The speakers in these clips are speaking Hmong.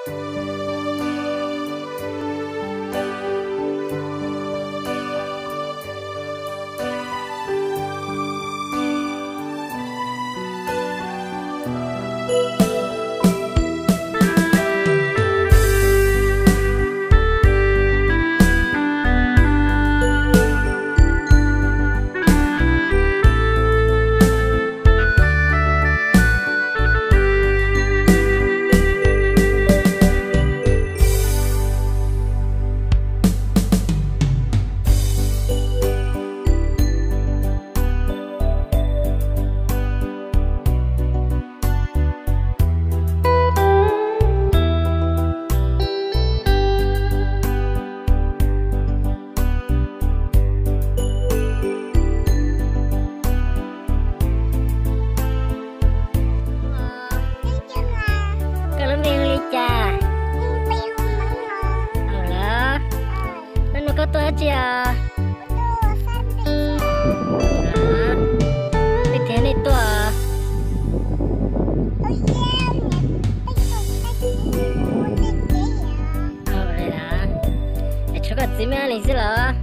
Koj lub npe hu li cas? Los, hnub no koj tuaj dab tsi os? Twb tiav nej tuaj. Ua li los, es tshuav koj txiv me leeg xwb los?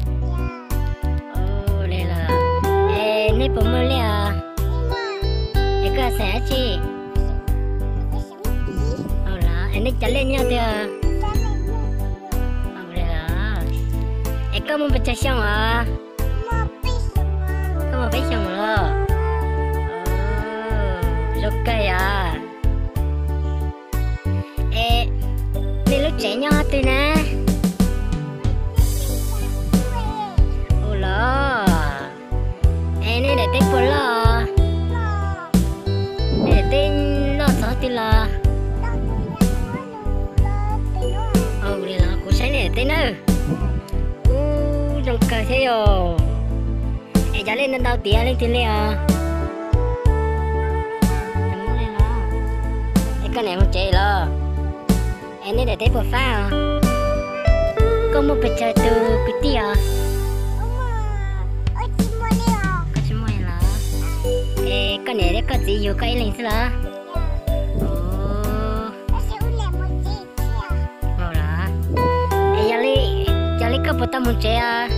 Ua li los, es nej puas muaj liaj os? Es koj xav dab tsi? Es nej cov liaj nyob twg? Es koj muaj pes tsawg xyoo os? Koj muaj peb xyoos los? Zoo kawg yom. Es nej lub tsev nyob twg na? Ua los, es nej daim teb puas loj? Nej daim teb loj txog twg los? Ua li los kuv saib nej daim teb nawb. Ub, zoo kawg thiab yom. Es cov liaj ntau ntau tiav leej twg liaj os? Es koj niam mus tsev los? Es nej daim teb puas fab os? Koj muaj pes tsawg tus kwv tij os? Koj tsis muaj los? Es koj niam thiab koj txiv yug koj ib leeg xwb los? Es yog li, yog li koj puas tau mus tsev os?